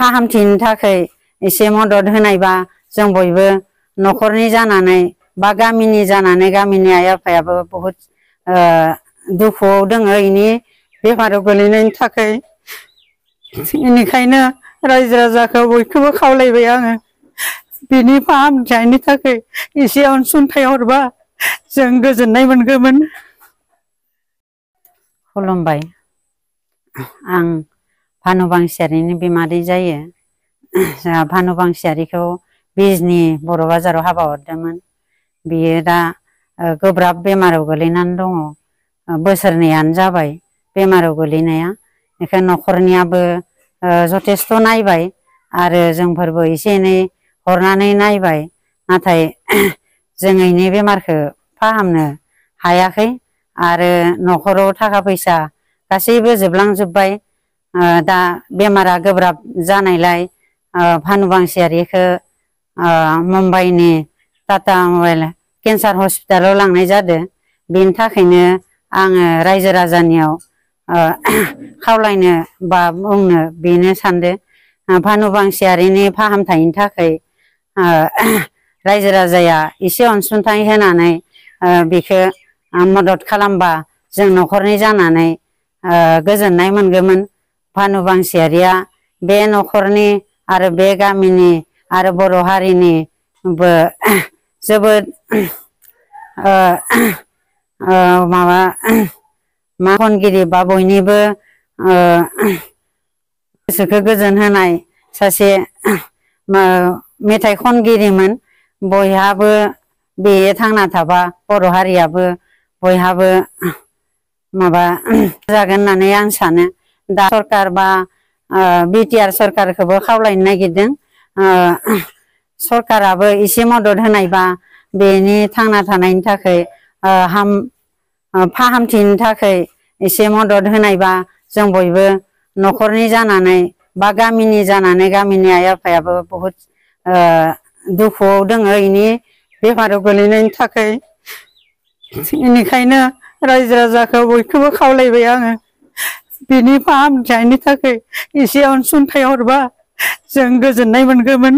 फाहामथिनि थाखाय एसे मदद होनायबा जों बयबो न'खरनि जानानै बा गामिनि जानानै गामिनि आइ आफायाबो बहुत दुखुआव दोङो इनि बेमाराव गोलैनायनि थाखाय। बेनिखायनो रायजो राजाखौ बयखौबो खावलायबाय आङो बिनि फाहामथायनि थाखाय एसे अनसुंथाइ हरबा जों गोजोननाय मोनगौमोन। खुलुमबाय, आं भानु बांसियारिनि बिमादै जायो। जोंहा भानु बांसियारिखौ बिजनि बर' बाजाराव हाबा हरदोंमोन। बियो दा गोब्राब बेमाराव गोलैनानै दङ। बोसोरनैयानो जाबाय बेमाराव गोलैनाया। बेखायनो न'खरनियाबो जथेस्थ' नायबाय आरो जोंफोरबो एसे एनै हरनानै नायबाय, नाथाय जों इनि बेमारखौ फाहामनो हायाखै आरो न'खराव थाखा फैसा गासैबो जोबलांजोब्बाय। दा बेमारा गोब्राब जानायलाय भानु बांसियारिखौ मुम्बाइनि टाटा मबाइल केन्सार हस्पिटालाव लांनाय जादों। बेनि थाखायनो आङो रायजो राजानियाव खावलायनो बा बुंनो बेनो सानदों, भानु बांसियारिनि फाहामथायनि थाखाय रायजो राजाया एसे अनसुंथाइ होनानै बेखौ मदद खालामबा जों न'खरनि जानानै गोजोननाय मोनगौमोन। भानु बांसियारिया बे न'खरनि आरो बे गामिनि आरो बर' हारिनिबो जोबोद माबा मा खनगिरि बा बयनिबो गोसोखौ गोजोन होनाय सासे मेथाइ खनगिरिमोन। बयहाबो बे थांना थाबा बर' हारियाबो बयहाबो माबा जागोन होननानै आं सानो। दा सरकार बा बिटिआर सरकारखौबो खावलायनो नागिरदों, सरकाराबो एसे मदद होनायबा बेनि थांना थानायनि थाखाय फाहामथिनि थाखाय एसे मदद होनायबा जों बयबो न'खरनि जानानै बा गामिनि जानानै गामिनि आइ आफायाबो बहुत दुखुआव दोङो इनि बेमाराव गोलैनायनि थाखाय। बेनिखायनो रायजो राजाखौ बयखौबो खावलायबाय आङो बिनि फाहामथायनि थाखाय एसे अनसुंथाइ हरबा जों गोजोननाय मोनगौमोन।